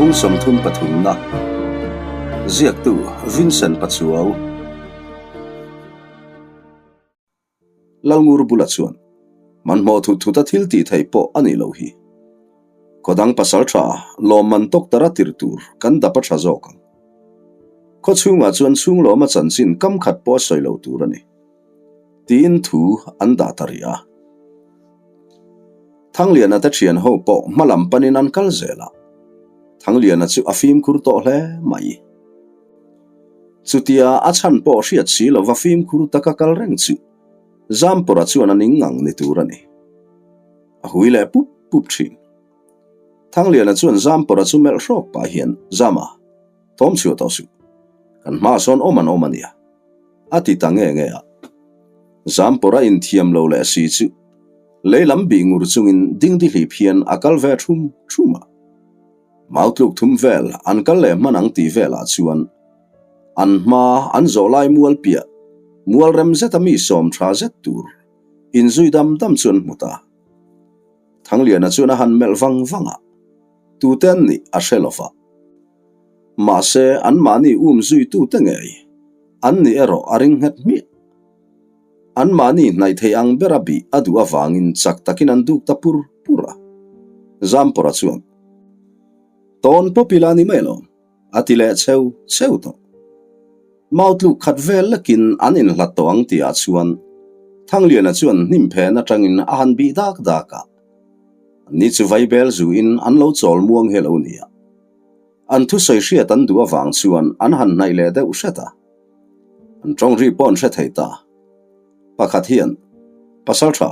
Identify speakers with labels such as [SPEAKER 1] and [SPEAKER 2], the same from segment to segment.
[SPEAKER 1] Bung 33 na Ziaktu Vincent Pachuau Lalngur bula chuan hmanhmawh thut thut a thil tih theih pawh a nih loh hi. Khawdang pasal tha lawmman tawk tara tir tur kan dap a tha zawk ang. Khaw chhungah chuan chhunglawma chanchin kam khat pawh a sawi lo tur a ni. Tiin thu an dah ta rih a. Thangliana te thian ho pawh hma lam panin an kal zel a. Thangliana chu a fimkhur tawh hle mai. Chutia a chhan pawh hriat si lova fimkhur taka kal reng chu Zampawra chuan a ning ngang ni tur a ni. A hui leh pup pup thin. Thangliana chuan Zampawra chu melh hrawk pah hian, Zama, thawm chhuah tawh suh. Kan hmaah sawn awm an awm a nia. A ti ta nge nge a. Zampawra inthiam lo leh si chu lei lam bih ngur chungin dingdi hlip hian a kal ve thum thum a. Mau tluk thum vel an kal leh hman ang tih velah chuan an hma an zawh lai mual piah mual rem zeta mi sawm tha zet tur inzui dam dam chu an hmu ta. Thangliana chuan a han melh vang vang a, tute an nih a hre lova. Mahse anmahni um zuitute ngei an nih erawh a ring nghet hmiah. Anmahni hnaih theih ang bera bih a duh avangin chak takin an duk ta pur pur a. Zampawra chuan, Tawn pawp ila ni mai lo, a ti leh cheu cheu tawh. Mau tluk khat vel lekin an inhlat tawh ang tihah chuan Thangliana chuan hnim phen atangin a han bih dak dak a. Ni chu vaibel zuin an lo chawl muang hi a lo ni a. An thusawi hriat an duh avang chuan an han hnaih leh deuh hret a. An tawng ri pawh an hre thei ta. Pakhat hian, Pasal tha,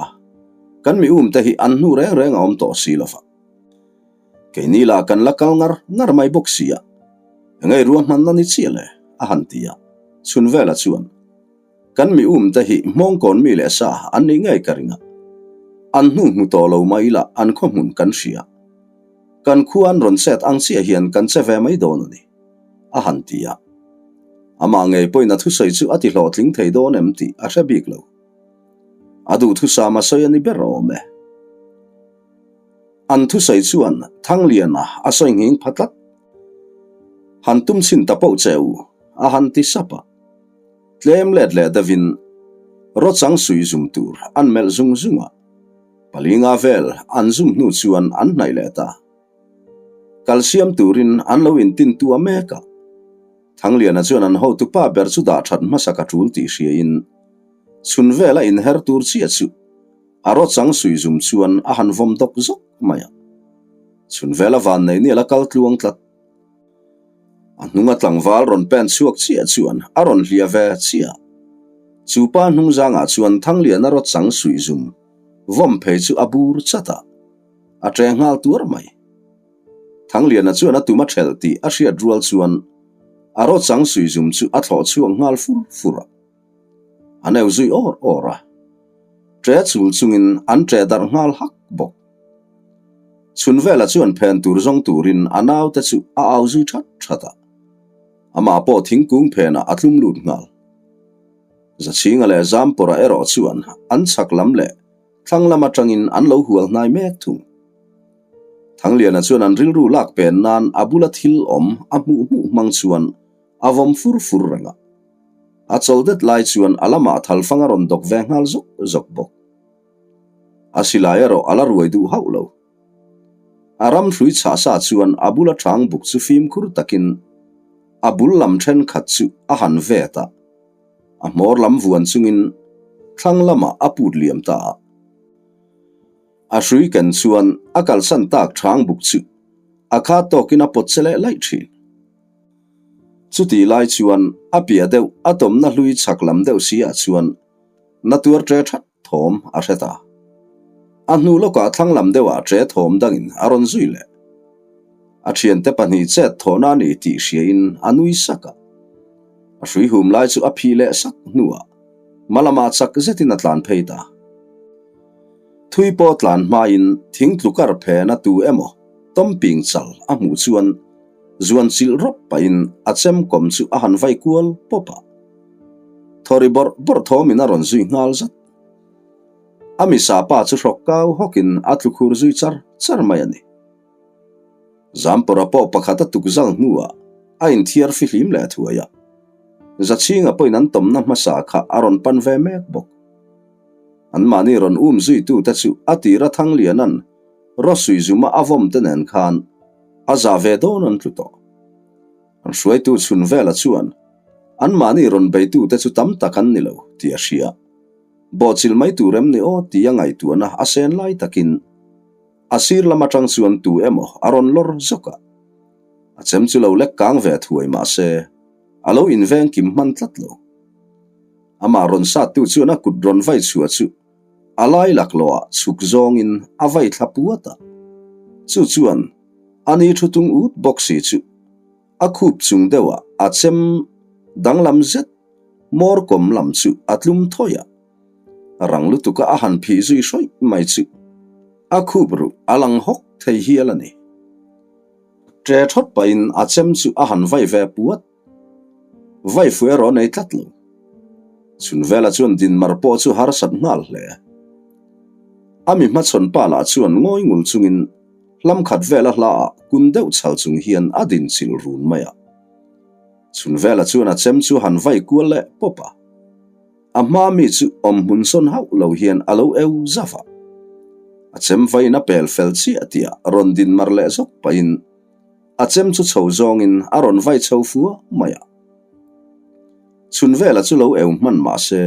[SPEAKER 1] kan mi um te hi an hnu reng reng a awm tawh si lo va. Keini lah kan la kal ngar ngar mai bawk si a, engei ruahmanna ni chiah le? a han ti a. Chhun vela chuan, Kan mi um te hi hmawngkawn mi leh sa an nih ngei ka ring a. An hnu hmu tawh lo mai ila an khaw hmun kan hria. Kan khua an rawn chet ang chiah hian kan che ve mai dawn a ni. A han ti a. Amah ngei pawhin a thusawi chu a ti hlawhtling thei dawn em tih a hre bik lo. A duhthusam a sawi a ni ber awm e. An thusawi chuan Thangliana a sawi nghing pha tlat. Han tum chhin ta poh che u, a han ti sap a. Tlem let leh deuhin Rawchang sui zum tur an melh zung zung a. Palinga vel an zum hnu chuan an hnaih leh ta. Kal siam turin an lo intin tua mek a. Thangliana chuan an hotupa ber chu dah that hmasa ka tul tih hriain chhun vela inher tur chiah chu a rawchang sui zum chuan a han vawm dawk zawk mai a. Chhun vela vannei ni a la kal tluang tlat. A hnunga tlangval rawn pen chhuak chiah chuan a rawn hliah ve chiah. Chu pa hnung zangah chuan Thangliana rawchang sui zum vawm phei chu a bur chat a. A ṭe nghal tuar mai. Thangliana chuan a tum a ṭhelh tih a hriat rual chuan a rawchang sui zum chu a thlawh chhuak nghal fur fur a. An eu zui awr awr a. Ṭe chul chungin an ṭe darh nghal hak bawk. Chhun vela chuan phen tur zawng turin a naute chu a au zui that that a. Amah pawh thingkung phenah a tlum lut nghal. Zachhinga leh Zampawra erawh chuan an chhak lam leh Thlang lam atangin an lo hual hnai mek thung. Thangliana chuan an rilru lak pen nan a bula thil awm a hmuh hmuh hmang chuan a vawm fur fur reng a. A chawl det lai chuan a lamah thalfang a rawn dawk ve nghal zawk zawk bawk. A silai erawh a la ruai duh hauh lo. A ram hrui chhah sa chuan a bula chang buk chu fimkhur takin a bul lam thenkhat chu a han vet a. A hmawr lam vuan chungin thlang lamah a put liam ta a. A hrui ken chuan a kalsan tak chang buk chu a khat tawkin a pawt che leh laih thin. Chutih lai chuan a piah deuh a tawmna hlui chhak lam deuh si ah chuan na tuar ṭe that thawm a hre ta. A hnu lawkah thlang lam deuhah ṭe thawm dangin a rawn zui leh. A thiante pahnih chet thawhna a ni tih hriain a nui sak a. A hrui hum lai chu a phih leh sak hnuah hmalamah chak zetin a tlan phei ta. Thui pawh tlan hmain thing tlukar phena tu emaw tawmping chal a hmuh chuan zuan chilh rawp pahin a chem kawm chu a han vai kual pawp a. Thawri bawrh bawrh thawmin a rawn zui nghal zat. A misa pa chu hrawk kau hawkin a tlu khur zui char char mai a ni. Zampawra pawh pakhat a tuk zal hnuah a inthiar fihlim leh thuai a. Zachhinga pawhin an tawmna hmasa kha a rawn pan ve mek bawk. Anmahni rawn um zuitute chu a tira Thangliana'n Rawsui zuma a vawm te nen khan a zah ve dawn an tlu tawh. An hruaitu chhun vela chuan anmahni rawn beitute chu tam tak an ni lo tih a hria. Bawhchilh mai tur em ni aw tih a ngaihtuahna a sen lai takin a sir lam atang chuan tu emaw a rawn lawr zawk a. A chem chu lo lek kang ve thuai mah se a lo inveng kim hman tlat lo. Amah rawn sattu chuan a kut rawn vai chhuah chu a lai laklawhah chhuk zawngin a vai thla puat a. Chu chuan a ni thu tung ut bawk si chu a khup chung deuhah a chem danglam zet hmawr kawm lam chu a tlum thawi a. Rang lutuka a han phih zui hrawih mai chu a khup ruh a lang hawk thei hial a ni. Ṭe thawt pahin a chem chu a han vai ve puat. Vai fu erawh a nei tlat lo. Chhun velah chuan dinmar pawh chu harsat nghal hle. A mi hmachhawn pa lah chuan ngawi ngul chungin hlam khat vela hla ah kun deuh chhal chung hian a din chilh run mai a. Chhun velah chuan a chem chu han vai kual leh pawp a. A hma mi chu awm hmun sawn hauh lo hian a lo eu zauh a. A chem vaiin a pel fel chiah tih ah rawn dinmar leh zawk pahin A chem chu chho zawngin a rawn vai chho fua mai a. Chhun vela chu lo eu hman mah se,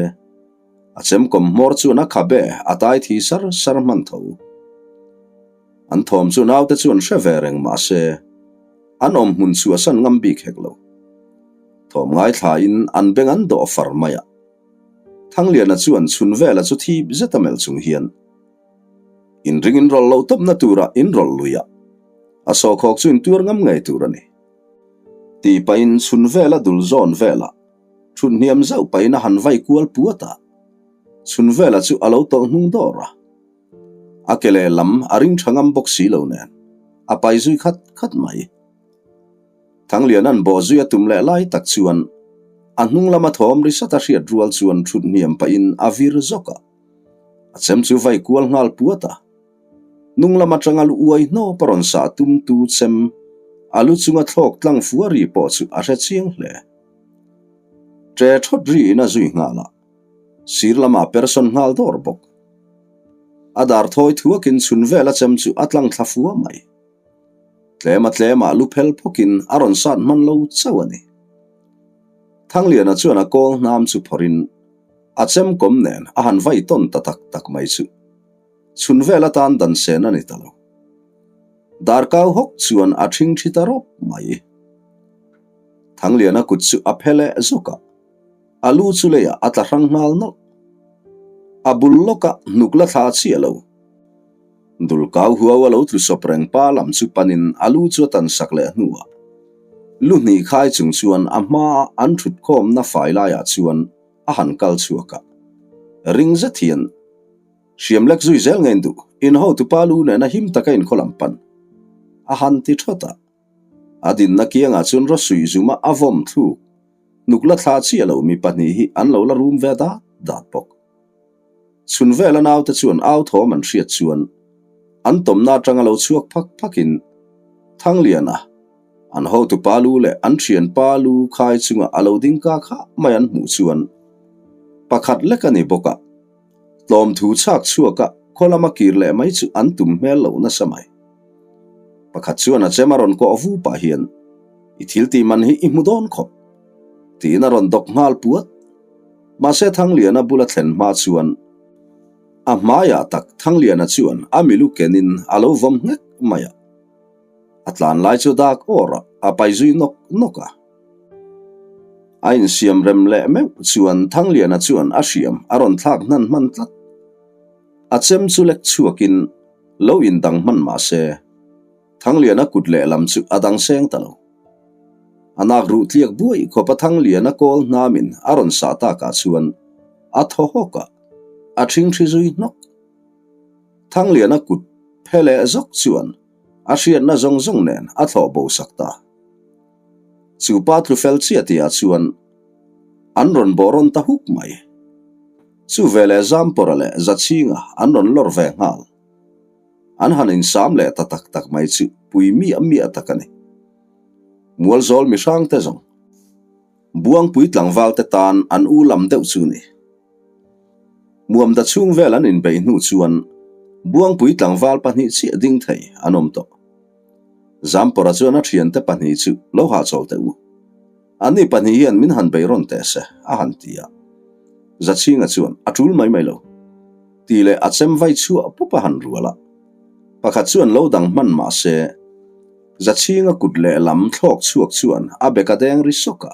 [SPEAKER 1] a chem kawm hmawr chuan a khabe a tai thi sar sar hman tho. An thawm chu naute chuan hre ve reng mah se, an awm hmun chu a san ngam bik hek lo. Thawm ngaithlain an beng an dawh far mai a. Thangliana chuan chhun vela chu thip zet a melh chung hian, Inring inrawlh loh tawpna turah inrawlh lui a, a sawhkhawk chu intuar ngam ngei tur a ni. Tih pahin chhun vela dul zawn velah thut hniam zauh pahin a han vai kual puat a, chhun vela chu a lo tawlh hnung dawr a. A ke lehlam a ring tha ngam bawk si lo nen a pai zui khat khat mai. Thangliana'n bawhzui a tum leh lai tak chuan a hnung lama thawm ri sat a hriat rual chuan thut hniam pahin a vir zawk a. A chem chu vai kual nghal puat a. Hnung lam atanga lu uai hnawp a rawn sah tum tu chem a lu chunga thlawk tlang fua ri pawh chu a hre chiang hle. Ṭe ṭhawt ri in a zui nghal a, sir lamah persawn nghal dawr bawk. A dar thawi thuakin chhun vel a chem chu a tlang thla fua mai. Tlema tlemah lu phel phawkin a rawn sat hman lo chauh a ni. Thangliana chuan a kawl hnam chu phawrhin A chem kawm nen a han vai tawn ta tak tak mai chu chhun vel atan dan sen a ni ta lo. Darkau hawk chuan a ṭhing ṭhi ta rawp mai. Thangliana kut chu a phe leh zawk a, a lu chu leiah a tla hrang nghal nawlh. A bul lawka hnuk la thla chiah lo. Dul kau huau a lo tlu sawp reng pa lam chu panin a lu chu a tan sak leh hnuah lu hnih khai chung chuan a hmaa an ṭhut khawmna fai laiah chuan a han kal chhuak a. Ring zet hian hriam lek zui zel ngein duh, in hotupa lu nena him taka inkhaw lam pan a han ti thawt a. A dinna kiangah chuan rawsuih zuma a vawm thluk, hnuk la thla chiah lo mi pahnih hi an lo la rum ve dat dat bawk. Chhun vela naute chuan au thawm an hriat chuan an tawmna atanga lo chhuak phak phakin Thangliana, An hotupa lu leh an thianpa lu khai chunga a lo ding ka kha mai an hmuh chuan pakhat lek a ni bawk a, tlawm thu chhak chhuak a khaw lama kir leh mai chu an tum hmel lo nasa mai. Pakhat chuan a chem a rawn kawh vu pah hian, I thil tih man hi i hmu dawn khawp, tiin a rawn dawk nghal puat. Mahse Thangliana bula thlen hma chuan a hmaiah tak Thangliana chuan a milu kenin a lo vawm nghek mai a. A tlan lai chu dak awr a, a pai zui nawk nawk a. A insiam rem leh meuh chuan Thangliana chuan a hriam a rawn thlak hnan hman tlat. A chem chu lek chhuakin lo indang hman mah se, Thangliana kut lehlam chu a dang seng ta lo. A nak ruh tliak buai khawp a Thangliana kawl hnamin a rawn sah takah chuan a thaw hawk a, a ṭhingṭhi zui hnawk. Thangliana kut phe leh zawk chuan a hriatna zawng zawng nen a thlawh bo sak ta. Chu pa tlu fel chiah tihah chuan an rawn bawh rawn ta huk mai. Chu veleh Zampawra leh Zachhinga an rawn lawr ve nghal. An han insam leh ta tak tak mai chu pui miah miah tak a ni. Mualzawl mihrang te zawng Buangpui tlangval te tan an u lam deuh chu ni. Muamda chhung vel an inbeih hnu chuan Buangpui tlangval pahnih chiah ding thei an awm tawh. Zampawra chuan a thiante pahnih chu lo hahchawl teh u. Anni pahnih hian min han bei rawn teh se, a han ti a. Zachhinga chuan, A tul mai mai lo. Tih leh a chem vai chhuah pawp a han rual a. Pakhat chuan lo dang hman mah se, Zachhinga kut leh lam thlawk chhuak chuan a bek a deng ri sawk a,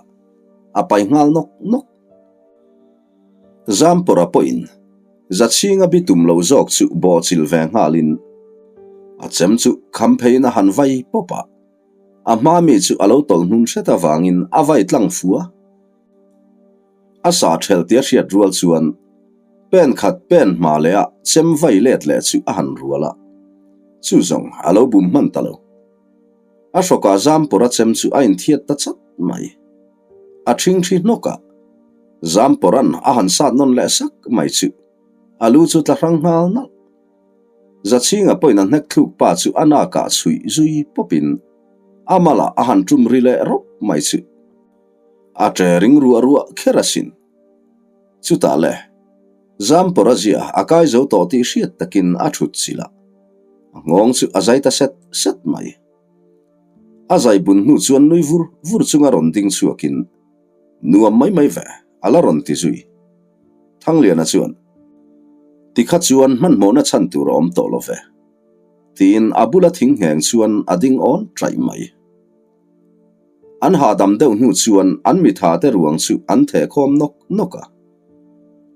[SPEAKER 1] a pai nghal nawk nawk. Zampawra pawhin Zachhinga bi tum lo zawk chu bawhchilh ve nghalin a chem chu kham pheiin a han vai pawp a. A hma mi chu a lo tawlh hnun hret avangin a vai tlang fu a. A sa ṭhelh tia hriat rual chuan pen khat pen hma leh a chem vai let leh chu a han rual a. Chu zawng a lo bum hman ta lo. A hrawkah Zampawra chem chu a inthiat ta chat mai. A ṭhingṭhi hnawk a, Zampawra'n a han sat nawn leh sak mai chu a lu chu tla hrang nghal nalh. Zachhinga pawhin a hnek thluk pa chu a nakah chhuih zui pawpin a malah a han tum ri leh rawp mai chu a ṭe ring ruah ruah kher asin. Chutah le, Zampawra zia a kai zo tawh tih hriat takin a ṭhut chilh a, a nghawng chu a zai ta set set mai. A zai bun hnu chuan nui vur vur chunga rawn ding chhuakin, Nuam mai mai ve, a la rawn ti zui. Thangliana chuan, Tikha chuan hmanhmawhna chhan tur a awm tawh lo ve, tiin a bula thing ngheng chuan a ding awn ṭaih mai. An hahdam deuh hnu chuan an mitha te ruang chu an theh khawm nawk nawk a.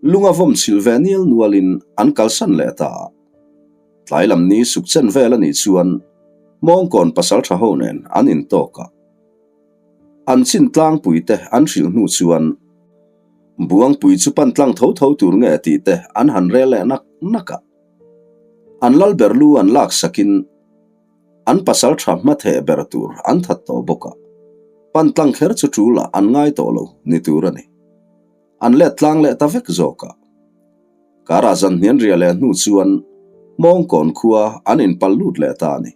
[SPEAKER 1] Lunga vawm chhilh ve nial nualin an kalsan leh ta a. Tlai lam ni suk chen vel a nih chuan Hmawngkawn pasalṭha ho nen an intawk a. An chin tlangpui te an hrilh hnu chuan Buangpui chu pan tlang tho tho tur nge tih te an han rel leh nak nak a. An lal ber lu an lak sakin an pasal tha hma theh ber tur an that tawh bawk a. Pan tlang kher chu tul ah an ngai tawh lo ni tur a ni. An let tlang leh ta vek zawk a. Karah zan hnian riah leh hnu chuan Hmawngkawn khua an inpal lut leh ta a ni.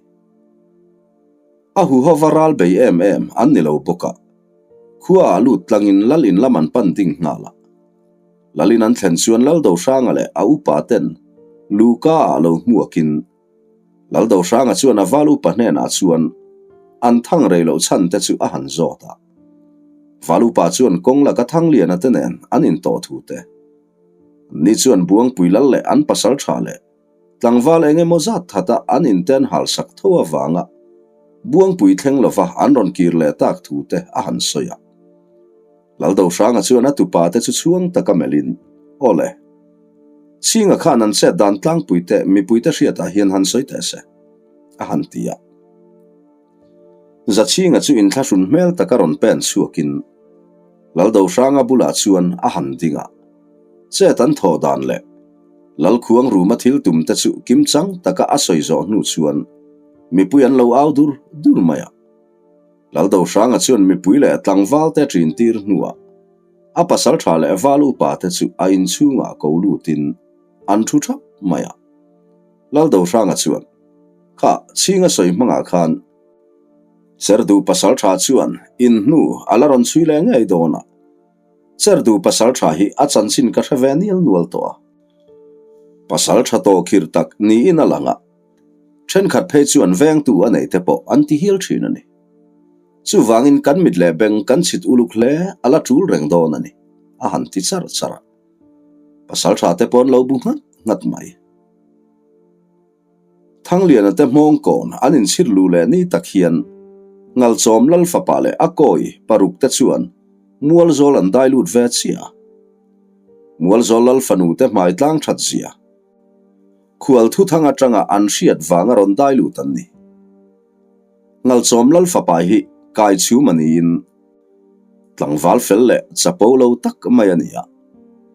[SPEAKER 1] A huhova ral bei em em an ni lo bawk a. Khua ah lut tlangin Lal in lam an pan ding nghal a. Lal in an thlen chuan Lal Dohranga leh a upa ten Luka ah lo hmuakin Lal Dohranga chuan a val upa hnenah chuan an thang rei loh chhan te chu a han zawt a. Val upa chuan kawng laka Thangliana te nen an intawh thu te. Ni chuan Buangpui Lal leh an pasal tha leh Tlangval eng emaw zat thata an inten hal sak tho avanga Buangpui thleng lova an rawn kir leh tak thu te a han sawi a. Laldohranga chuan a tupa te chu chhuang taka melhin, Aw le, Chhinga khan an chet dan tlangpui te mipui te hriatah hian han sawi teh se, a han ti a. Zachhinga chu inthlahrun hmel taka rawn pen chhuakin Laldohranga bulah chuan a han ding a. Chet an thawh dan leh Lalkhuang ruma thil tum te chu kimchang taka a sawi zawh hnu chuan mipui an lo au dur dur mai a. Laldohranga chuan mipui leh tlangval te ṭin tir hnuah a pasal ṭha leh val upa te chu a inchhungah ko lutin an ṭhu ṭhap mai a. Laldohranga chuan, Kha, chhinga sawi hmangah khan Serduh pasal ṭha chuan in hnu a la rawn chhui leh ngei dawn a. Cherdu pasal tha hi a chanchin ka hre ve nial nual tawh a. Pasal tha tawh khir tak niin a lang a, thenkhat phei chuan vengtu a neih te pawh an ti hial thin a ni. Chuvangin kan mit leh beng kan chhit uluk hle a la tul reng dawn a ni, a han ti char char a. Pasal tha te pawh an lo bu nghat nghat mai. Thangliana te hmawng kawn an inchhir lu leh ni tak hian Ngalchawm Lal fapa leh a kawi paruk te chuan Mualzawl an dai lut ve chiah a. Mualzawl Lal fanu te hmai tlang that zia khual thuthang atanga an hriat vanga rawn dai lut an ni. Ngalchawm Lal fapa hi kai chhum a niin tlangval fel leh chapo lo tak mai a ni a,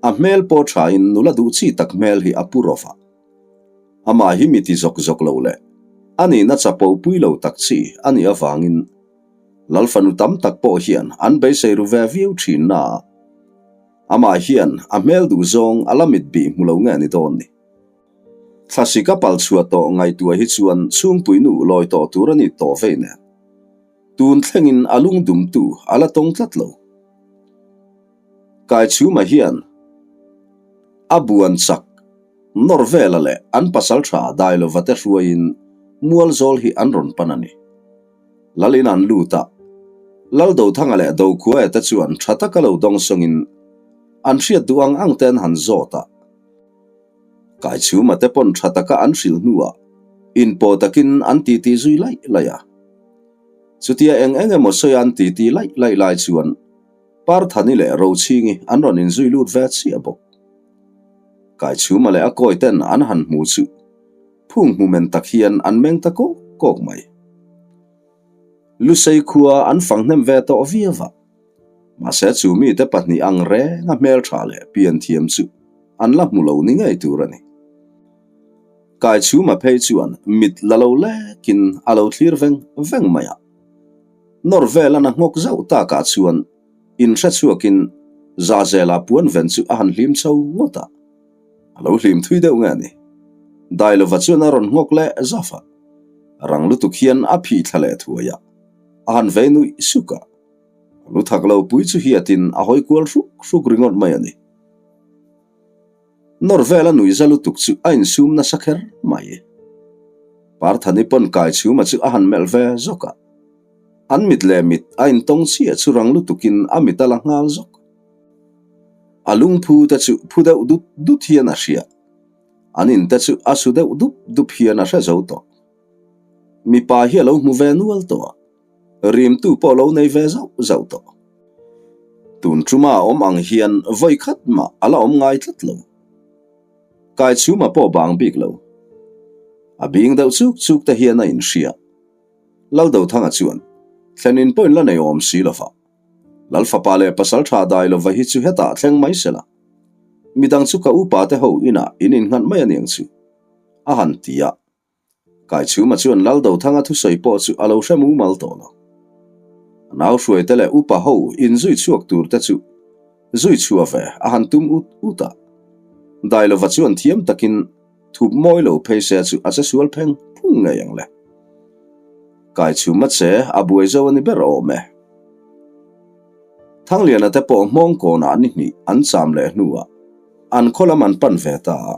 [SPEAKER 1] a hmel pawh thain nula duh chi tak hmel hi a pu rawva. Amah hi mi ti zawk zawk lo leh a nihna chapo pui lo tak chi a nih avangin Lal fanu tam tak pawh hian an beisei ru ve viau thin na a, amah hian a hmel duh zawng a la mit bih hmu lo nge ni dawn ni. Thlasik a pal chhuah tawh ngaihtuah hi chuan chhungpuinu lawi tawh tur a ni tawh vei nen. Tun thlengin a lungdumtu a la tawng tlat lo. Kaichhuma hian a buan chak nawr vela leh an pasal tha Dailova te hruaiin Mualzawl hi an rawn pan a ni. Lalin an lut a, Lal Dothanga leh Dokhuaia te chuan tha taka lo dawngsawngin an hriat duh ang ang te an han zawt a. Kaichhuma te pawn tha taka an hrilh hnuah inpawh takin an titi zui laih laih a. Chutia eng eng emaw sawi an titi laih laih lai chuan Parthani leh Rochhingi an rawn inzui lut ve chiah bawk. Kaichhuma leh a kawi ten an han hmu chu phung hmu men tak hian an meng ta kawk kawk mai. Lusei khua an fang hnem ve tawh viau a, mahse chu mite pahnih ang renga hmeltha leh pian thiam chu an la hmu lo ni ngei tur a ni. Kaichhuma phei chuan mit la lo lekin a lo thlir veng veng mai a. Nawr vel an a nghawk zauh takah chuan inhre chhuakin Zahzela puan ven chu a han hlim chho ngawt a. A lo hlim thui deuh nge a ni. Dailova chuan a rawn nghawk leh zaf a. Rang lutuk hian a phih thla leh thuai a, a han vei nuih suk a. A lu thak lo pui chu hiatin a hawi kual hruk hruk ringawt mai a ni. Nawr vel a nuihza lutuk chu a insum nasa kher mai. Parthani pawn kai chhuma chu a han melh ve zawk a. An mit leh mit a intawng chiah chu rang lutukin a mit a la nghal zawk. A lungphu te chu phu deuh dut dut hian a hria. An in te chu a su deuh dup dup hian a hre zo tawh. Mipa hi a lo hmu ve nual tawh a. Rimtu pawh lo nei ve zauh zauh tawh. Tun tuma a awm ang hian vawi khat mah a la awm ngai tlat lo. Kaichhuma pawh bang bik lo. A bing deuh chuk chuk te hian a inhria. Laldothanga chuan, Thlenin pawhin la nei awm si lova. Lalfapa leh pasal tha dai lova hi chu hetah thleng mai se la. Midang chu ka upa te ho inah in innghat mai aniang chu. A han ti a. Kaichhuma chuan Laldothanga thusawi pawh chu a lo hre mumal tawh lo. A nau hruaite leh upa ho inzui chhuak tur te chu zui chhuah ve a han tum ut ut a. Dailova chuan thiam takin thup mawi lo phei se chu a che sual pheng phung ngei ang le. Kaichhuma che a buai zo a ni ber awm e. Thangliana te pawh hmawng kawnah ni hnih an cham leh hnuah an khaw lam an pan ve ta a.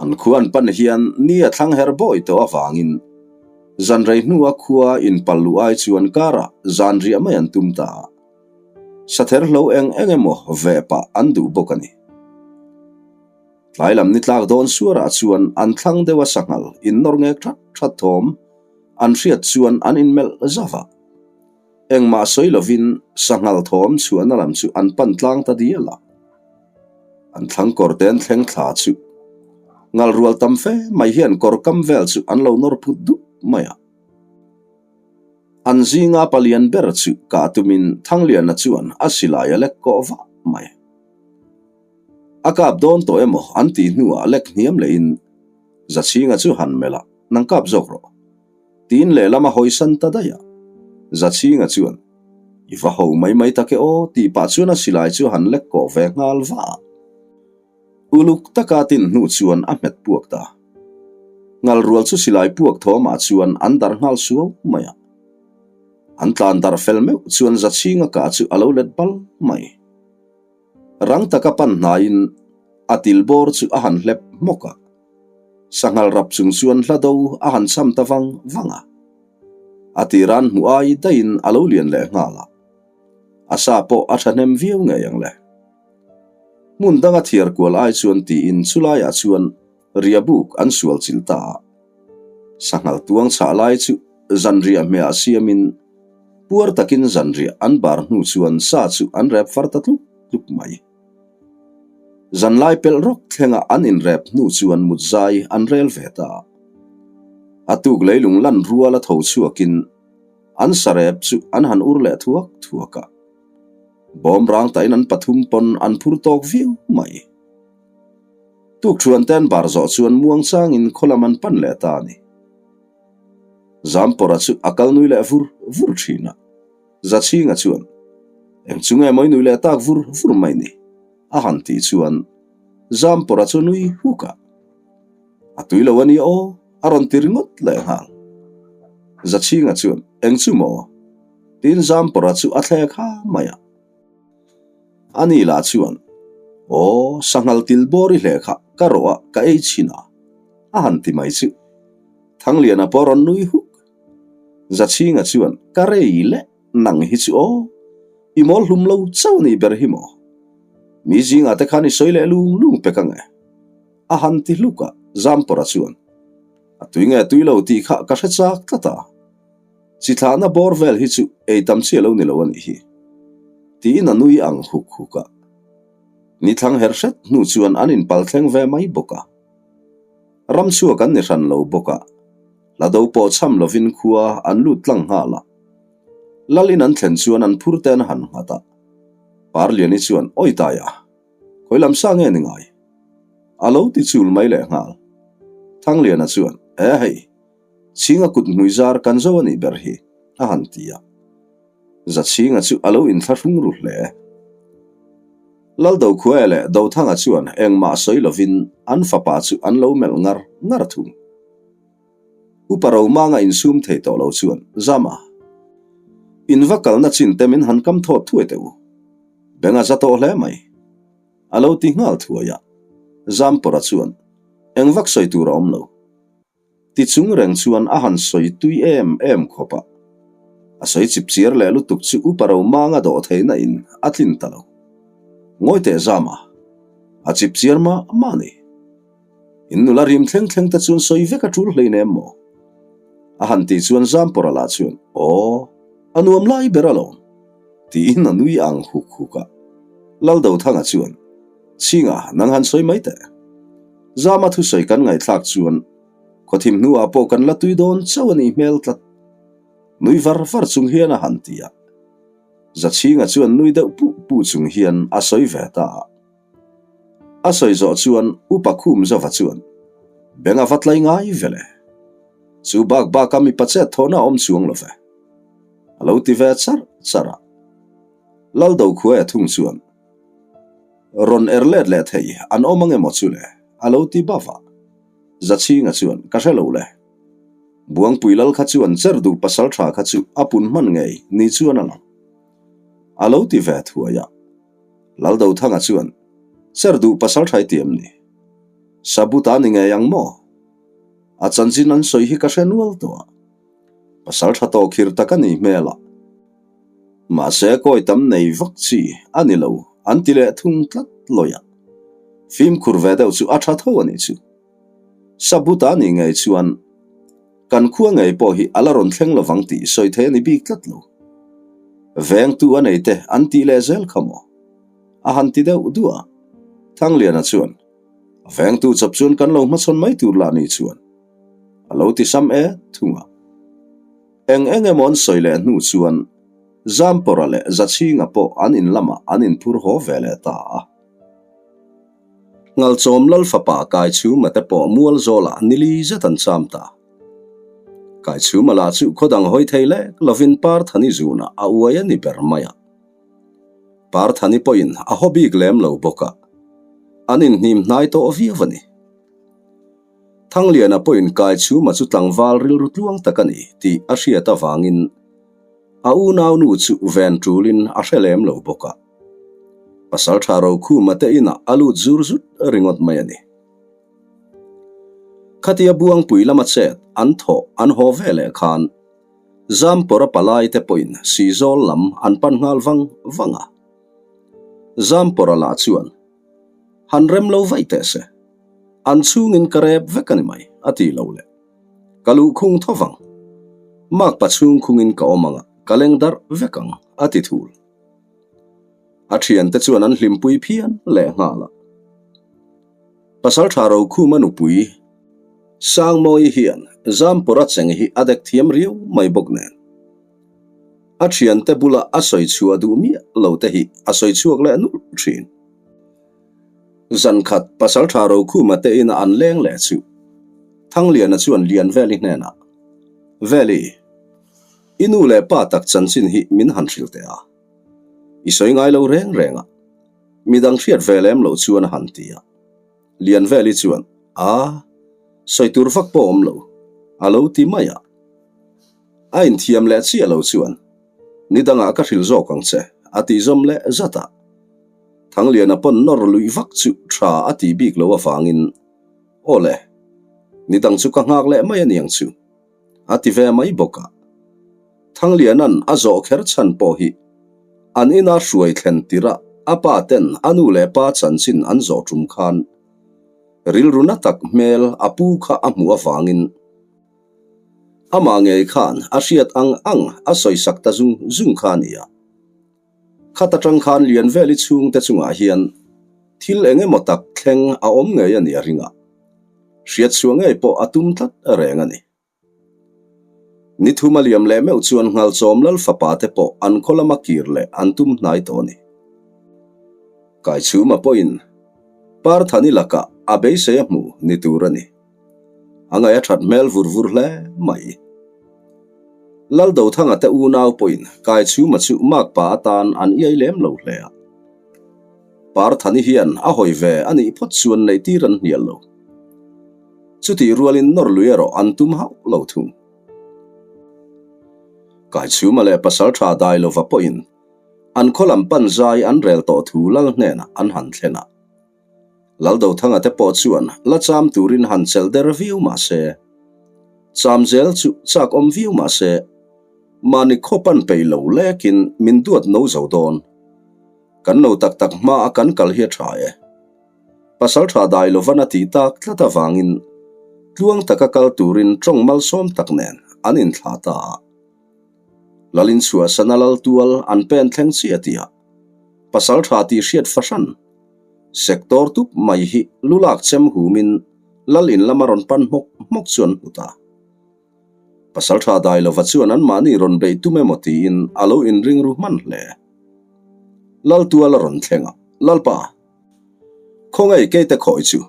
[SPEAKER 1] An khua an pan hian ni a thlang her bawi tawh avangin zan rei hnua khua inpal luh ai chuan karah zan riah mai an tum ta a, sather hlo eng eng emaw veh pah an duh bawk a ni. Tlai lam ni tlak dawn suarah chuan an thlang deuha sanghal innawr ngek that that thawm an hriat chuan an inmelh zauh a. Engmah sawi lovin sanghal thawm chhuahna lam chu an pan tlang ta dial a. An thlang kawr te an thleng thla chu ngal rual tam fe mai hian kawr kam vel chu an lo nawr phut dup mai a. An zinga palian ber chu kah tumin Thangliana chuan a silai a lek kawh vah mai. A kap dawn tawh emaw an tih hnuah lek hniam lehin Zachhinga chu han melh a, Nang kap zawk rawh. Tiin lehlam a hawisan ta daih a. Zachhinga chuan, I va ho mai mai tak e aw, tih pah chuan a silai chu a han lek kawh ve nghal va a. Uluk taka tin hnu chuan a hmet puak ta. Ngal rual chu silai puak thawmah chuan an darh nghal suau mai a. An tlan darh fel meuh chuan Zachhinga kah chu a lo let bal mai. Rang taka pan hnaiin a til bawr chu a han hlep hmawk a. Sanghal rap chung chuan hla do a han cham ta vang vang a. A tira'n hmuh ai daihin a lo lian leh nghal a. A sa pawh a thahnem viau ngei ang le. Hmun danga thiar kual ai chuan tiin chulaiah chuan riabuk an sual chilh ta a. Sanghal tuang chhah lai chu zanriah hmehah siamin puar takin zanriah an bar hnu chuan sa chu an rep far ta tluk tluk mai. Zanlai pelh rawk thlenga an inrep hnu chuan mutzai an rel ve ta. A tuk leilung lan rual a tho chhuakin an sarep chu an han ur leh thuak thuak a. Bawm rang tain an pathum pawn an phur tawk viau mai. Tuk thuan te an bar zawh chuan muang changin khaw lam an pan leh ta a ni. Zampawrha chu a kal nui leh vur vur thin a. Zachhinga chuan, Eng chu nge mawi nui leh tak vur vur mai ni? a han tih chuan Zampawrha chu nui huk a. A tui lo a ni aw, a rawn ti ringawt leh nghal. Zachhinga chuan, Eng chu maw? Tiin Zampawrha chu a thlek ha mai a. A ni lah chuan, Aw, sanghal til bawr i hle kha ka rawh a, ka ei chhin a, a han ti mai chu. Thangliana pawh a rawn nui huk. Zachhinga chuan, Ka rei leh nang hi chu aw, i mawl hlum lo chauh a nih ber hi maw? Mi zingah te khan i sawi leh lung lung pek ang e. A han ti hluk a, Zampawrha chuan, A tui nge tui lo tih kha ka hre chak tlat a. Chi thlahna bawr vel hi chu ei tam chi a lo ni lo a nih hi. Tiin a nui ang huk huk a. Ni thlang her hret hnu chuan an inpal thleng ve mai bawk a. Ram chhuak an ni hran lo bawk a, hla do pawh chham lovin khua an lut tlang nghal a. Lalin an thlen chuan an phur te an han nghat a. Parliani chuan, Awitaia! Khawi lam sa nge ni ngai? A lo ti chul mai leh nghal. Thangliana chuan, E hei, Chhinga kut hmui zar kan zo a nih ber hi, a han ti a. Zachhinga chu a lo inthlahrung ru hle. Laldokhua leh Dothanga chuan engmah sawi lovin an fapa chu an lo melh ngar ngar thung. Upa Romanga insum thei tawh lo chuan, Zama, in va kalna chin te min han kam thawt thuai teh u. Beng a za tawh hle mai. A lo ti nghal thuai a. Zampawrha chuan, Eng vak sawi tur a awm lo. Ti chung reng chuan a han sawi tui em em khawp a. A sawi chip chiar leh lutuk chu Upa Romanga dawh theihna in a tlin ta lo. Ngawi teh Zama, a chip chiar mah mah a ni. In nula rim thleng thleng te chuan sawi vek a tul hleinem maw? A han tih chuan Zampawrha lah chuan, Aw, a nuam lai ber alawm, tiin a nui ang huk huk a. Laldothanga chuan, Chhinga, nang han sawi mai teh. Zama thusawi kan ngaihthlak chuan khawthim hnuah pawh kan la tui dawn chauh a nih hmel tlat. Nui var var chung hian a han ti a. Zachhinga chuan nui deuh puh puh chung hian a sawi ve ta a. A sawi zawh chuan Upa Khum Zova chuan, Beng a va tlai ngai ve le. Chu bak baka mipa chet thawhna a awm chuang lo ve. A lo ti ve char char a. Laldo khuaia thung chuan, Rawn er let leh thei an awm ang emaw chu le? A lo ti bava. Zachhinga chuan, Ka hre lo le. Buangpui lal kha chuan cher duh pasal tha kha chu a pun hman ngei ni chuan a lang. A lo ti ve thuai a. Laldothanga chuan, Cher duh pasal thai ti em ni? Sabuta ni ngei ang maw? A chanchin an sawi hi ka hre nual tawh a. Pasal tha tawh khir tak a ni hmel a. Mahse kawi tam nei vak chi a ni lo an ti leh thung tlat lawi a. Fimkhur ve deuh chu a tha tho a nih chu. Sabuta ni ngei chuan kan khua ngei pawh hi a la rawn thleng lovang tih sawi thei a ni bik tlat lo. Vengtu a nei te an tih leh zel kha maw? A han ti deuh duah a. Thangliana chuan, A vengtu chawp chuan kan lo hmachhawn mai tur lah ni chuan a lo ti sam e thung a. Eng eng emaw an sawi leh hnu chuan Zampawrha leh Zachhinga pawh an in lamah an inphur haw ve leh ta a. Ngalchawm Lal fapa Kaichhuma te pawh mual zawlah nili zet an cham ta. Kaichhuma lah chu khaw dang hawi thei lek lovin Parthani zunah a uai a ni ber mai a. Parthani pawhin a haw bik lem lo bawk a, an inhnim hnai tawh viau a ni. Thangliana pawhin Kaichhuma chu tlangval rilru tluang tak a ni tih a hriat avangin a unaunu chu ven tulin a hre lem lo bawk a. Pasaltha Rokhuma te inah a lut zur zut ringawt mai a ni. Khatia Buangpui lama chet an thawh an haw ve leh khan Zampawra palai te pawhin Sihzawl lam an pan nghal vang vang a. Zampawra lah chuan, Han rem lo vaih teh se, an chhungin ka rep vek a ni mai, a ti lo leh. Ka luhkhung tho vang. Makpa chhungkhungin ka awm ang a, ka leng darh vek ang, a ti thul. A thiante chuan an hlimpui phian leh nghal a. Pasaltha Rokhuma nupui Sangmawi hian Zampawra cheng hi a dek thiam riau mai bawk nen. A thiante bula a sawi chhuah duh miah lo te hi a sawi chhuak leh nulh thin. Zankhat Pasaltha Rokhuma te ina an leng leh chu Thangliana chuan Lianveli hnenah, Veli, I nu leh pa tak chanchin hi min han hrilh teh a. I sawi ngai lo reng reng a. Midang hriat ve lem loh chuan a han ti a. Lianveli chuan, A! Sawi tur vak pawh awm lo, a lo ti mai a. A inthiam leh chiah lo chuan, Ni dangah ka hrilh zawk ang che, a tih zawm leh zat a. Thangliana pawn nawr luih vak chu tha a tih bik lo avangin, Aw le, ni dang chu ka nghak leh mai aniang chu, a ti ve mai bawk a. Thangliana'n a zawh kher chhan pawh hi an ina hruai thlen tirh a a pa ten a nu leh pa chanchin an zawh tum khan rilru na tak hmel a pu kha a hmuh avangin amah ngei khan a hriat ang ang a sawisak ta zung zung kha a ni a. Khat atang khan Lianveli chhungte chungah hian thil eng emaw tak thleng a awm ngei a ni a ring a, hriatchhuah ngei pawh a tum tlat reng a ni. Ni thum a liam leh meuh chuan Nghalchawm Lal fapa te pawh an khaw lama kir leh an tum hnai tawh a ni. Kaichhuma pawhin Parthani lakah a beisei a hmu ni tur a ni. A ngaih a that hmel vur vur hle mai. Laldothanga te unau pawhin Kaichhuma chu makpa atan an iai lem lo hle a. Parthani hian a hawi ve a nih phawt chuan neihtir an hnial lo. Chutih rualin nawr lui erawh an tum hauh lo thung. Kaichhuma leh Pasaltha Dailova pawhin an khaw lam pan zai an rel tawh thu Lal hnenah an han thlen a. Laldothanga te pawh chuan la cham turin han chelh der viau mah se, cham zel chu chak awm viau mah se, mahni khaw pan peih lo lekin min duat no zo dawn. Kan lo tak tak hma a kan kal hi a tha e. Pasal tha dai lovan a tih tak tlat avangin tluang taka kal turin tawng malsawm tak nen an inthlah ta a. Lalin chhuahsana lal tual an pen thleng chiah tih ah pasal tha tih hriat fahran sektor tup mai hi lu lak chem humin lal in lama rawn pan hmawk hmawk chu an hmu ta. Pasal tha dai lova chuan anmahni rawn beih tum emaw tiin a lo inring ru hman hle. Lal tual a rawn thleng a, Lalpa! Khawngaih keite khawi chu.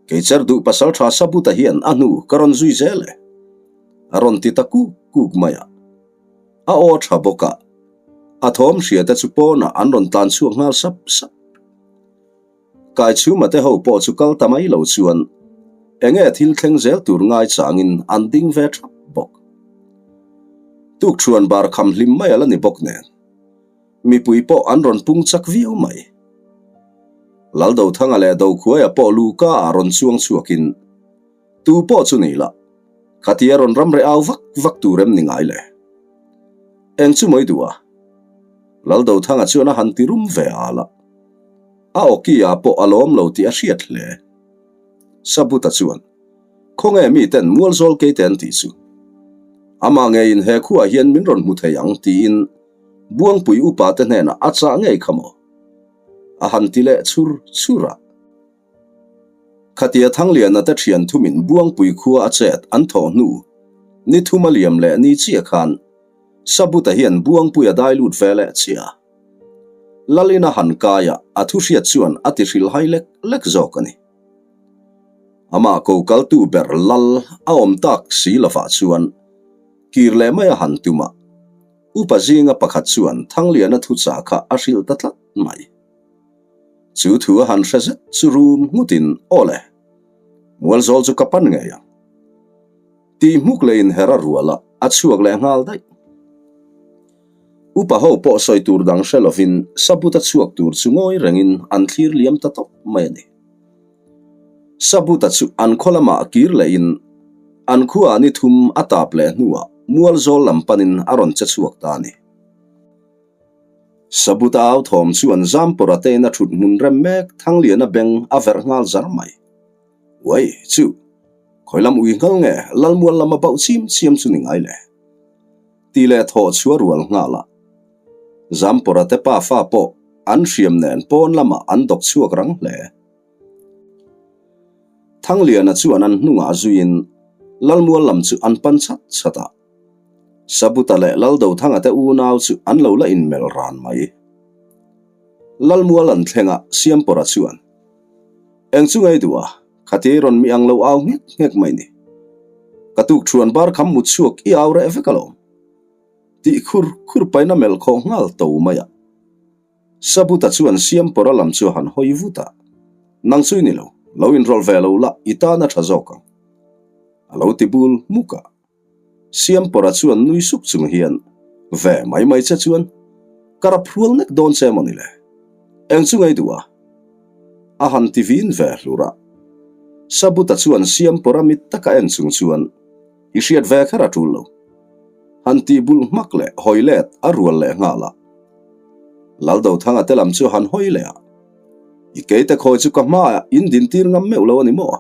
[SPEAKER 1] Kei cher duh pasal tha Sabuta hian a hnu ka rawn zui zel e. A rawn ti ta kuk kuk mai a. A aw tha bawk a, a thawm hria te chu pawnah an rawn tlan chhuak nghal sap sap. Kaichhuma te ho pawh chu kal ta mai lo chuan enge thil thleng zel tur ngai changin an ding ve thap bawk. Tukṭhuan bar kham hlim mai a la ni bawk nen. Mipui pawh an rawn pung chak viau mai. Laldothanga leh Dokhuaia pawh Luka ah rawn chuang chhuakin, Tu pawh chu ni la, khatia rawn ramreh au vak vak tur em ni ngai le? Eng chu mawi duh a? Laldothanga chuan a han ti rum ve al a. A awki ah pawh a lawm lo tih a hriat hle. Sabuta chuan. Khawnge miten Mualzawl keite an tih chu? Amah ngeiin he khuaah hian min rawn hmu thei ang tiin Buangpui upa te hnenah a chah ngei kha maw? A han ti leh chhur chhur a. Khatia Thangliana te thian thumin Buangpui khua a chet an thawh hnu ni thum a liam leh ni chiah khan Sabuta hian Buangpui a dai lut ve leh chiah a. Lalin a han kai a, a thu hriat chuan a ti hrilhai lek lek zawk a ni. Amah ko kaltu ber lal a awm tak si lovah chuan kir leh mai a han tum a, upa zinga pakhat chuan Thangliana thuchah kha a hrilh ta tlat mai. Chu thu a han hre zet chu rum nghutin, Aw le, Mualzawl chu ka pan ngei ang. Tih hmuk leh inher a rual a, a chhuak leh nghal daih. Upa ho pawh sawi tur dang hre lovin Sabuta chhuak tur chu ngawi rengin an thlir liam ta tawp mai a ni. Sabuta chu an khaw lamah kir lehin an khuaah ni thum a tap leh hnuah Mualzawl lam panin a rawn che chhuak ta a ni. Sabuta au thawm chuan Zampawra tein a thut hmun rem mek Thangliana beng a verh nghal zar mai. Uai, chu! Khawi lam ui nghal nge Lalmual lama bauh chim chiam chu ni ngai le? Ti leh thawh chu a rual nghal a. Zampawra te pa fa pawh an hriam nen pawn lamah an dawk chhuak rang hle. Thangliana chuan an hnungah zuiin Lalmual lam chu an pan chat chat a. Sabuta leh Laldothanga te unau chu an lo la inmelh ran mai. Lalmual an thleng a, Siampawra chuan, Eng chu ngei duh a, khati rawn mi ang lo au nghek nghek mai ni. Ka tuk thuan bar kham mut chhuak i au reh vek alawm. Tih khur khur paina melh khawh nghal to mai a. Sabuta chuan Siampawra lam chu a han hawi vut a, Nang chu i ni lo, lo inrawlh ve lo la, i tan a tha zawk ang. A lo ti bul hmuk a. Siampawra chuan nui suk chung hian, Ve mai mai che chuan ka rap hrual nek dawn che maw ni le? Eng chu ngei duh a? A han ti vin ve hlur a. Sabuta chuan Siampawra mit taka en chung chuan, I hriat ve kher a tul lo. Han tih bulh hmak leh hawi let a rual leh nghal a. Laldothanga te lam chu han hawi leh a. I keite khawi chu ka hmaah in dintir ngam meuh lo a ni maw?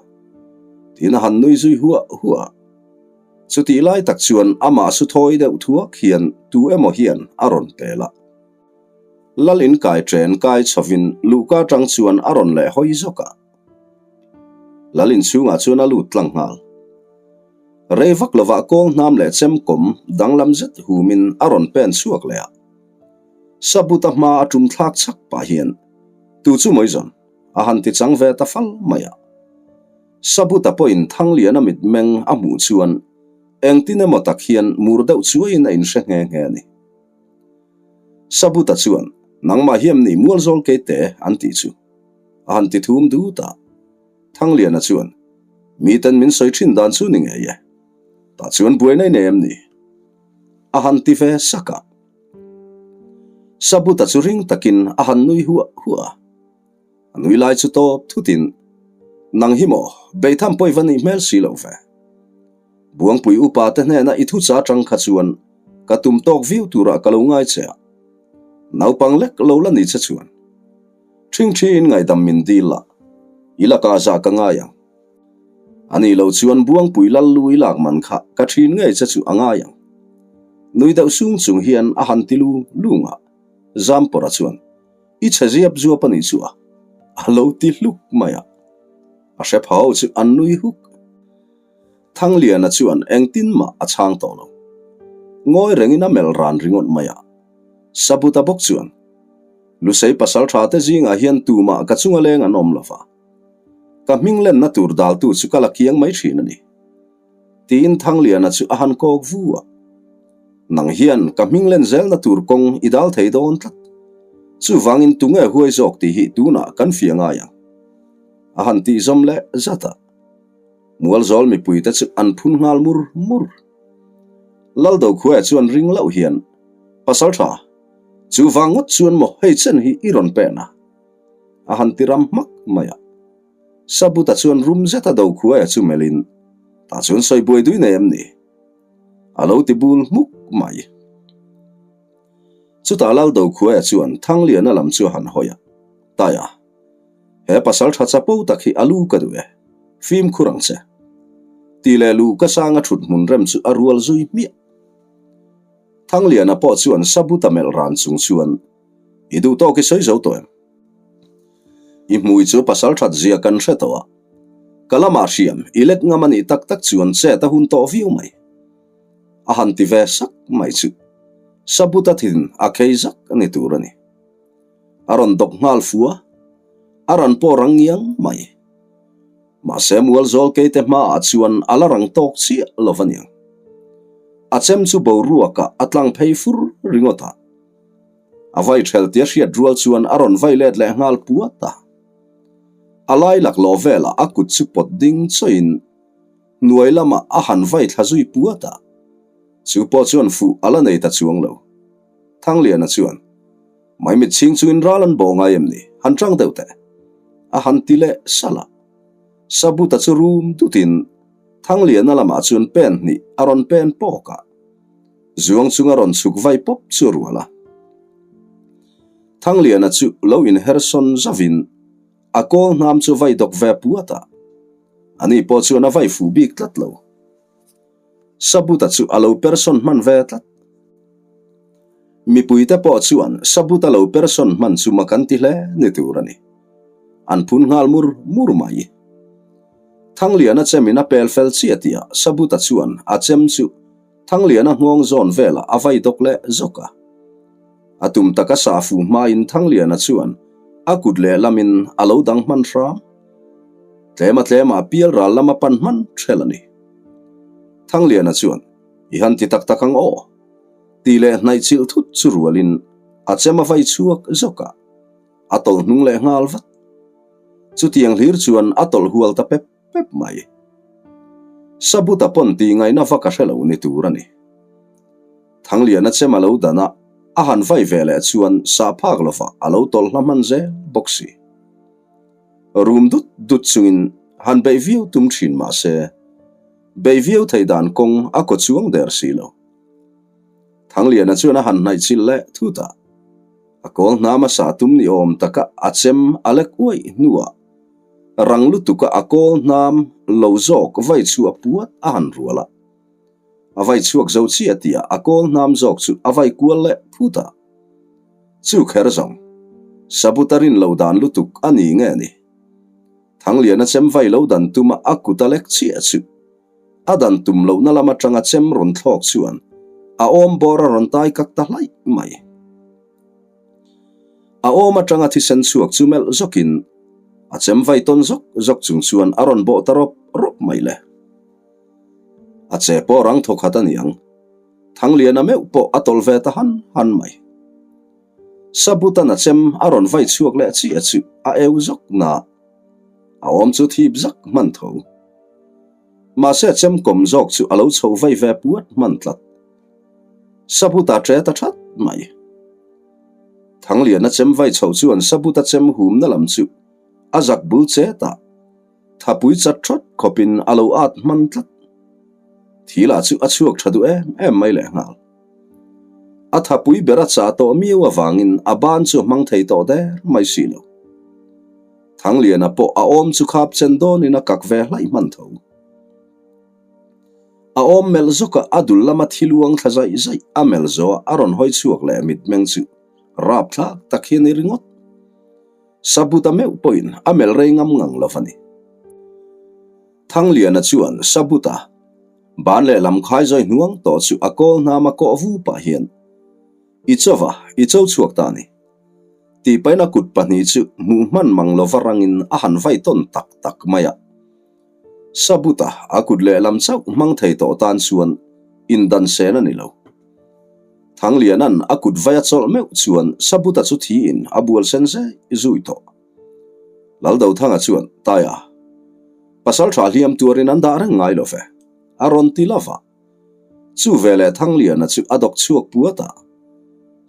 [SPEAKER 1] Tiin a han nui zui huah huah a. Chutih lai tak chuan amah su thawi deuh thuak hian tu emaw hian a rawn pel a. Lal in kai chen kai chhovin luhka atang chuan a rawn leh hawi zawk a. Lal in chhungah chuan a lut tlang nghal. Rei vak lovah kawng hnam leh chem kawm danglam zet humin a rawn pen chhuak leh a. Sabuta hma a tum thlak chak pah hian tu chu mawi zawn a han ti chang ve ta fal mai a. Sabuta pawhin Thangliana mitmeng a hmuh chuan engtin emaw tak hian mur deuh chuaiin a inhre nghe nghe a ni. Sabuta chuan, Nangmah hi em ni Mualzawl keite an tih chu? a han ti thum dut a. Thangliana chuan, Miten min sawi thin dan chu ni ngei e. Tah chuan buai nei nei em ni? A han ti ve sak a. Sabuta chu ring takin a han nui huah huah a. A nui lai chu tawp thutin, Nang hi maw, beitham pawh i va nih hmel si lo ve. Buangpui upa te hnena i thucha atang kha chuan ka tum tawk viau turah ka lo ngai che a. Naupang lek lo la ni che chuan. Ṭhingṭhiin ngaihdam min dil la, i lakah zah ka ngai ang. A nih loh chuan Buangpui lal lu i lak man kha ka ṭhin ngei che chu a ngai ang. Nui deuh sung chung hian a han ti lu lung a, Zampawra chuan, I chhe ziap zuap a nih chu a, a lo ti hluk mai a. A hre phau chu an nui huk. Thangliana chuan engtin mah a chhang tawh lo. Ngawi rengin a melh ran ringawt mai a. Sabuta bawk chuan, Lusei pasal tha te zingah hian tumah ka chunga leng an awm lova. Ka hming lenna tur daltu chu ka la kiang mai thin a ni. Tiin Thangliana chu a han kawk vu a. Nang hian ka hming len zelna tur kawng i dal thei dawn tlat. Chuvangin tunge huai zawk tih hi tunah kan fia ngai ang. A han tih zawm leh zat a. Mualzawl mipuite chu an phun nghal mur mur. Laldokhua chuan ring loh hian, Pasal tha, chuvang ngawt chuan maw hei chen hi i rawn pen a? A han ti ram hmak mai a. Sabuta chuan rum zeta Dokhuaia chu melhin, Tah chuan sawi buai dui nei em ni? A lo ti bul hmuk mai. Chutah Laldokhuaia chuan Thangliana lam chu a han hawi a, Taia, He pasal tha chapo tak hi a lu ka duh e, fimkhur ang che. Tih leh luh ka sanga thut hmun rem chu a rual zui hmiah. Thangliana pawh chuan Sabuta melh ran chung chuan, I duh tawk i sawi zo tawh em? I hmui chu pasal that zia kan hre tawh a, ka lamah hriam i let ngam a nih tak tak chuan chet a hun tawh viau mai. A han ti ve sak mai chu Sabuta thin a khei zak a ni tur a ni. A rawn dawk nghal fu a, a ran pawh rang ngiang mai. Mahse Mualzawl keite hmaah chuan a la rang tawk chiah lo va niang. A chem chu boruakah a tlang phei fur ringawt a. A vai ṭhel tia hriat rual chuan a rawn vai let leh nghal puat a. A lai laklawh velah a kut chu pawt ding chawiin hnuai lamah a han vai thla zui puat a. Chu pawh chuan fuh a la nei ta chuang lo. Thangliana chuan. Maimit chhing chungin ral an bawh ngai em ni? Han chang deuh teh. A han ti leh salh a. Sabuta chu rum dutin Thangliana lamah chuan pen hnih a rawn pen pawk a. Zuang chunga rawn chhuk vai pawp chu a rual a. Thangliana chu lo inhersawn zavin a kawl hnam chu vai dawk ve puat a. Ani pawh chuan a vai fuh bik tlat lo. Sabuta chu a lo persawn hman ve tlat. Mipuite pawh chuan Sabuta lo persawn hman chu mak an ti hle ni tur a ni. An phun nghal mur mur mai. Thangliana chemin a pel fel chiah tihah Sabuta chuan a chem chu Thangliana nghawng zawn velah a vai dawk leh zawk a. A tum taka sah fu hmain Thangliana chuan a kut lehlamin a lo dang hman hram. Tlema tlema pial ral lama pan hman ṭhel a ni. Thangliana chuan, I han ti tak tak ang aw? Tih leh hnaih chilh thut chu rualin a chem a vai chhuak zawk a, a tawlh hnung leh nghal vat. Chutiang hlir chuan a tawlh hual ta pep pep mai. Sabuta pawn tih ngaihna vak a hre lo ni tur a ni. Thangliana chem a lo dan a, a han vai ve leh chuan sah phak lovah a lo tawlh hla hman zel bawk si. Rum dut dut chungin han beih viau tum thin mah se, beih viau theih dan kawng a kaw chuang der si lo. Thangliana chuan a han hnaih chilh leh thut a, a kawl hnam a sah tum ni awm taka a chem a lek uaih hnuah rang lutuka a kawl hnam lo zawk vai chhuah puat a han rual a. A vai chhuak zo chiah tihah a kawl hnam zawk chu a vai kual leh phut a. Chu kher zawng, Sabuta rin lo dan lutuk a ni nge ni? Thangliana chem vai lo dan tuma a kut a lek chiah chu a dan tum lohna lam atanga chem rawn thlawk chuan a awm bawr a rawn tai kak ta hlaih mai. A awm atanga thisen chhuak chu melh zawkin a chem vai tawn zawk zawk chung chuan a rawn bawh ta rawp rawp mai le. A che pawh rang thaw khat a niang. Thangliana meuh pawh a tawlh ve ta han han mai. Sabutan a chem a rawn vai chhuak leh chiah chu a eu zawk na. A awm chu thip zak hman tho. Mahse a chem kawm zawk chu a lo chho vai ve puat hman tlat. Sabuta ṭe ta that mai. Thangliana chem vai chho chuan Sabuta chem humna lam chu a zak bul chet a. Thapui chat thawt khawpin a lo at hman tlat. Thi lah chu a chhuak tha duh em em mai lehnghal. A thapui ber a chah tawh miau avangin a ban chu a hmang thei tawh der mai si lo. Thangliana pawh a awm chu khap chen dawnin a kak ve hlaih hman tho. A awm melh zawkah a dul lama thi luang thla zaih zaih a melh zawh a rawn hawi chhuak leh mitmeng chu rapthlak tak hi a ni ringawt. Sabuta meuh pawhin a melh rei ngam ngang lo a ni. Thangliana chuan Sabuta ban leh lam khai zawi hnuang tawh chu a kawl hnam a kawh vu pah hian, I chauva, i cho chhuak ta a ni. Tih pahin a kut pahnih chu hmuh hman mang lova rangin a han vai tawn tak tak mai a. Sabuta a kut lehlam chauh hmang thei tawh tan chuan indan sen a ni lo. Thangliana'n a kut vai a chawlh meuh chuan Sabuta chu thiin a bual sen zai zui tawh. Laldothanga chuan, Taia, pasal tha hliam tuarin an dah reng ngai lo ve, a rawn ti lova. Chu veleh Thangliana chu a dawk chhuak puat a.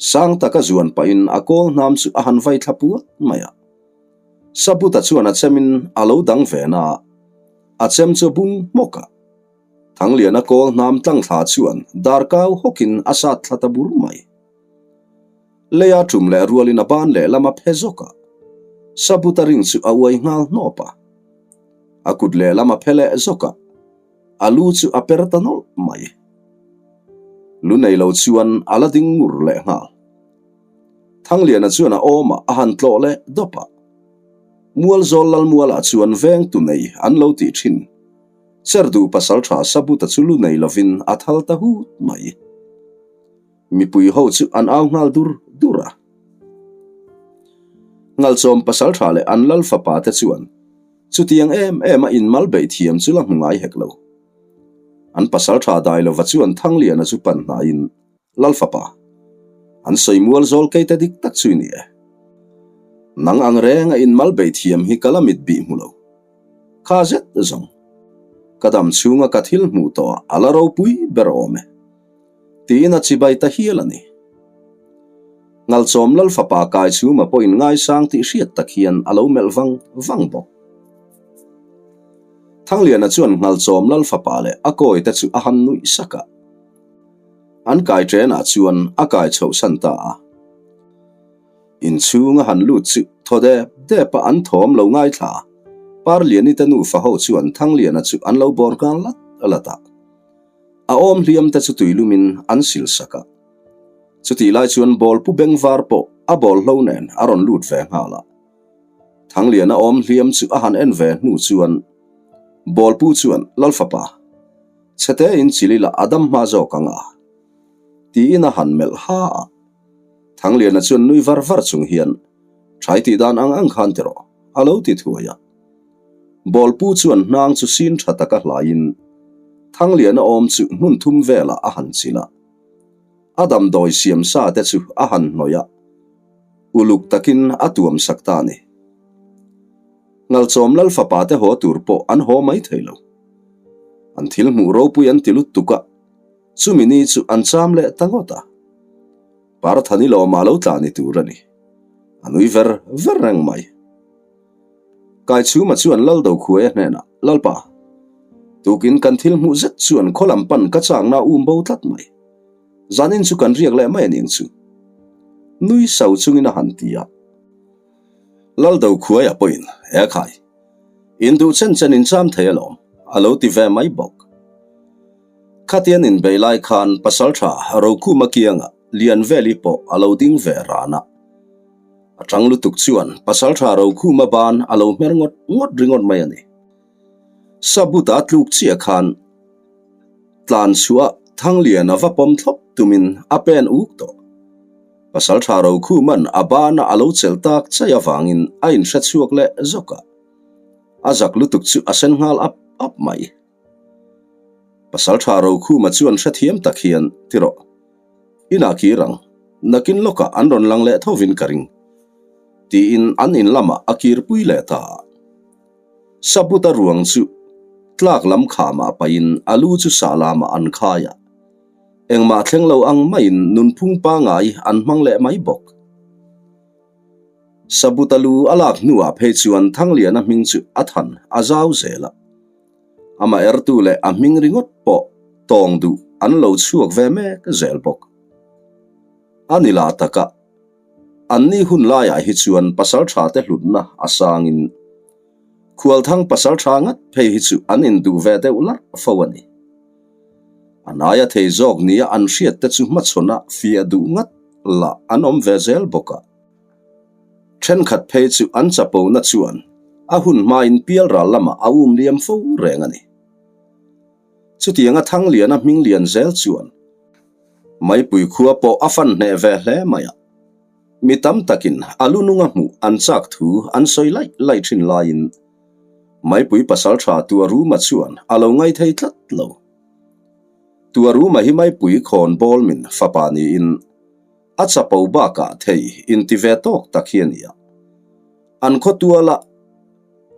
[SPEAKER 1] Sang taka zuan pahin a kawl hnam chu a han vai thla puat mai a. Sabuta chuan a chemin a lo dang ve na a, a chem chu a bung hmawk a. Thangliana kawl hnam tlang thla chuan darkau hawkin a sat thla ta bur mai. Leia tum leh rualin a ban lehlam a phe zawk a, Sabuta ring chu a uai nghal hnawp a. A kut lehlam a phe leh zawk a, a lu chu a per ta nawlh mai. Lu nei lo chuan a la ding ngur leh nghal. Thangliana chuan a awmah a han tlawh leh dawp a. Mualzawl Lalmualah chuan veng tu nei an lo tih thin. Cherduh pasaltha Sabuta chu lu nei lovin a thal ta hut mai. Mipui ho chu an au nghal dur dur a. Ngalchawm pasaltha leh an lal fapa te chuan chutiang em em a inmal beih thiam chu la hmu ngai hek lo. An pasaltha Dailova chuan Thangliana chu pan hnaiin Lalfapa, an sawi mual zawl kei te dik tak chu i ni e. Nang ang reng a inmal bei thiam hi ka la mit bih hmu lo. Kha zet zawng. Ka dam chhunga ka thil hmuh tawh ah a la ropui ber awm e. Tiin a chibai ta hial a ni. Ngalchawm Lalfapa kai chhuma pawhin ngaisang tih hriat tak hian a lo melh vang vang bawk. Thangliana chuan Ngalchawm Lalfapa leh a kawi te chu a han nuih sak a. An kai ṭenah chuan a kai chhoh san ta a. Inchhung a han lut chu thaw dep dep a an thawm lo ngaithla. Parliani te nufa ho chuan Thangliana chu an lo bawr nghal lat lat a. A awm hliam te chu tuilumin an sil sak a. Chutih lai chuan bawlpu bengvar pawh a bawlhlo nen a rawn lut ve nghal a. Thangliana awm hliam chu a han en ve hnu chuan bawlpu chuan Lalfapa, Chhete in chili lah a dam hma zawk ang a, tiin a han melh ha a. Thangliana chuan nui var var chung hian, Thai tih dan ang ang khan ti rawh, a lo ti thuai a. Bawlpu chuan hnang chu sin tha taka hlaiin Thangliana awm chu hmun thum velah a han chilh a. A damdawi siam sa te chu a han hnawih a, uluk takin a tuam sak ta a ni. Ngalchawm Lalfapa te haw tur pawh an haw mai thei lo. An thil hmuh ropui an ti lutuk a, chumi ni chu an cham leh ta ngawt a. Parthani lawmah lo tla ni tur a ni. A nui ver ver reng mai. Kaichhuma chuan Laldo Khuaia hnenah, Lalpa, tukin kan thil hmuh zet chuan khaw lam pan ka changna a um bo tlat mai. Zanin chu kan riak leh mai a ning chu. Nui so chungin a han ti a. Laldo Khuaia pawhin, He khai, in duh chen chen in cham thei alawm, a lo ti ve mai bawk. Khatian inbei lai khan Pasaltha Rokhuma kiangah Lianveli pawh a lo ding ve ran a. A tang lutuk chuan Pasaltha Rokhuma ban a lo hmer ngawt ngawt ringawt mai a ni. Sabuta tluk chiah khan tlan chhuah Thangliana va pawm thlawp tumin a pen uk tawh. Pasaltha Rokhuma'n a bana a lo chelh tak chai avangin a inhre chhuak leh zawk a. A zak lutuk chu a sen nghal ap ap mai. Pasaltha Rokhuma chuan hrethiam tak hian, Ti rawh, inah kir ang, nakin lawkah an rawn lang leh thovin ka ring, tiin an in lamah a kirpui leh ta a. Sabuta ruang chu tlak lam khamah pahin a lu chu sah lamah an khai a, engmah thleng lo ang maiin nunphung pangai an hmang leh mai bawk. Sabuta lu a lak hnuah phei chuan Thangliana hming chu a than a zau zel a. Amah ertu leh a hming ringawt pawh tawng duh an lo chhuak ve mek zel bawk. A ni lah taka, anni hun laiah hi chuan pasaltha te hlutna a sangin Khualthang pasaltha ngat phei hi chu an induh ve deuh larh fo a ni. A hnaia thei zawk nia an hriat te chu hmachhawn a fiah duh ngat lah an awm ve zel bawk a. Thenkhat phei chu an chapona chuan a hun hmain pialral lamah a um liam fo reng a ni. Chutianga Thangliana hming lian zel chuan Maipui khua pawh a fan hneh ve hle mai a, mi tam takin a lu nunga hmuh an chak thu an sawi laih laih thin laiin Maipui pasaltha Tuaruma chuan a lo ngai thei tlat lo. Tuaruma hi Maipui khawn bawl min fapa niin A chapo bakah thei inti ve tawk tak hi a ni a. An khaw tuala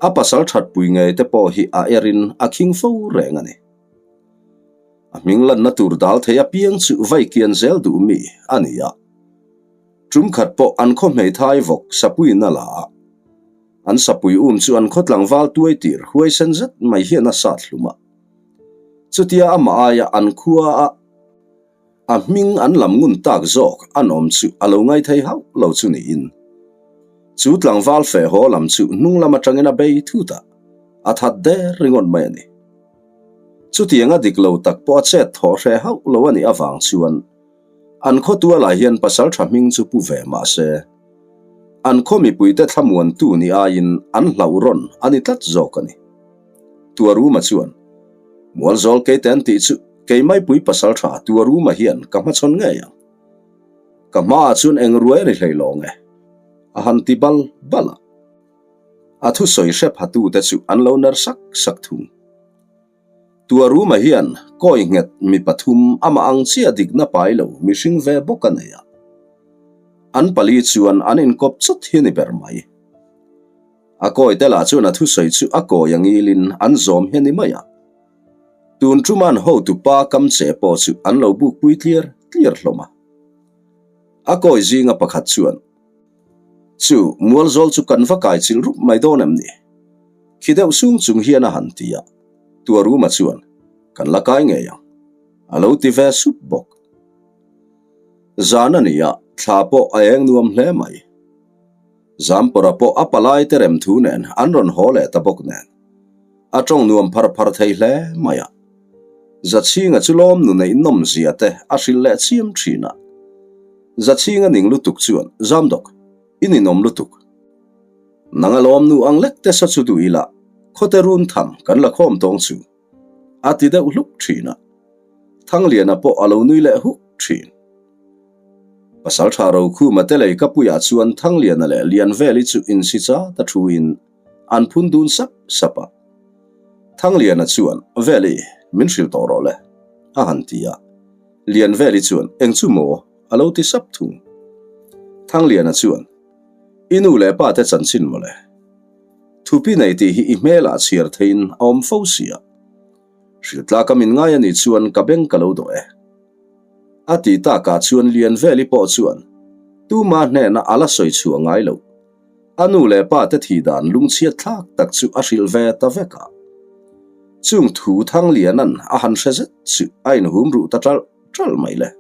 [SPEAKER 1] a pasal thatpui ngei te pawh hi a erin a khing fo reng a ni. A hming lanna tur dal thei apiang chu vai kian zel duh mi a ni a. Tum khat pawh an khaw hmeithai vawk sapuiin a la a. An sapui um chu an khaw tlangval tuai tir huaisen zet mai hian a sat hlum a. Chutia amah aia an khua a. A hming an lam ngun tak zawk an awm chu a lo ngai thei hauh lo chu niin. Chu tlangval feh haw lam chu hnung lam atangin a bei thut a, a that der ringawt mai a ni. Chutianga dik lo tak pawh a chet thawh hreh hauh lo a nih avang chuan an khaw tualah hian pasaltha hming chu pu ve mah se, an khaw mipuite thlamuantu ni aiin an hlauh rawn a ni tlat zawk a ni. Tuaruma chuan, Mualzawl keite an tih chu kei Maipui pasaltha Tuaruma hian ka hmachhawn ngei ang. Ka hmaah chuan eng ruai a ni hlei lawng e, a han ti bal bal a. A thusawi hre phatute chu an lo ner sak sak thung. Tuaruma hian kawi nghet mi pathum amah ang chiah dikna pai lo mihring ve bawk a nei a. An pali chuan an inkawp chawt hi a ni ber mai. A kawi te lah chuan a thusawi chu a kawi a ngilin an zawm hi a ni mai a. Tun ṭuman hotu pa kam che pawh chu an lo bukpui tliar tliar hlawm a. A kawi zinga pakhat chuan, Chu, Mualzawl chu kan va kai chilh rup mai dawn em ni? Khi deuh sung chung hian a han ti a. Tuaruma chuan, Kan la kai ngei ang. A lo ti ve sup bawk. Zan a ni a, thla pawh a eng nuam hle mai. Zampawra pawh a palai te rem thu nen an rawn haw leh ta bawk nen. A tawng nuam phar phar thei hle mai a. Zachhinga chu lawm nu neih nawm zia te a hrilh leh chiam thin a. Zachhinga ning lutuk chuan, Zamdawk, i ninawm lutuk. Nang a lawm nu ang lek te sa chu duh ila, khawte run tham kan la khawm tawng chu. A ti deuh hluk thin a. Thangliana pawh a lo nui leh huk thin. Pasaltha Rokhuma te lei kapuiah chuan Thangliana leh Lianveli chu insi chat a thuin an phun dun sap sap a. Thangliana chuan, Veli, min hrilh tawh rawh le, a han ti a. Lianveli chuan, Eng chu maw? a lo ti sap thung. Thangliana chuan, I nu leh pa te chanchin maw le? Thupi nei tih hi i hmelah chhiar theiin a awm fo si a. Hrilh tlaka min ngai a nih chuan ka beng ka lo dawh e. A ti takah chuan Lianveli pawh chuan tuma hnena a la sawi chhuah ngai loh. A nu leh pa te thih dan lungchhiat thlak tak chu a hrilh ve ta vek a. Chung thu Thangliana'n a han hre zet chu a inhum ruh ta ṭalh ṭalh mai le.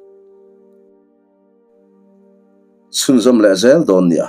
[SPEAKER 1] Chhunzawm leh zel dawn nia.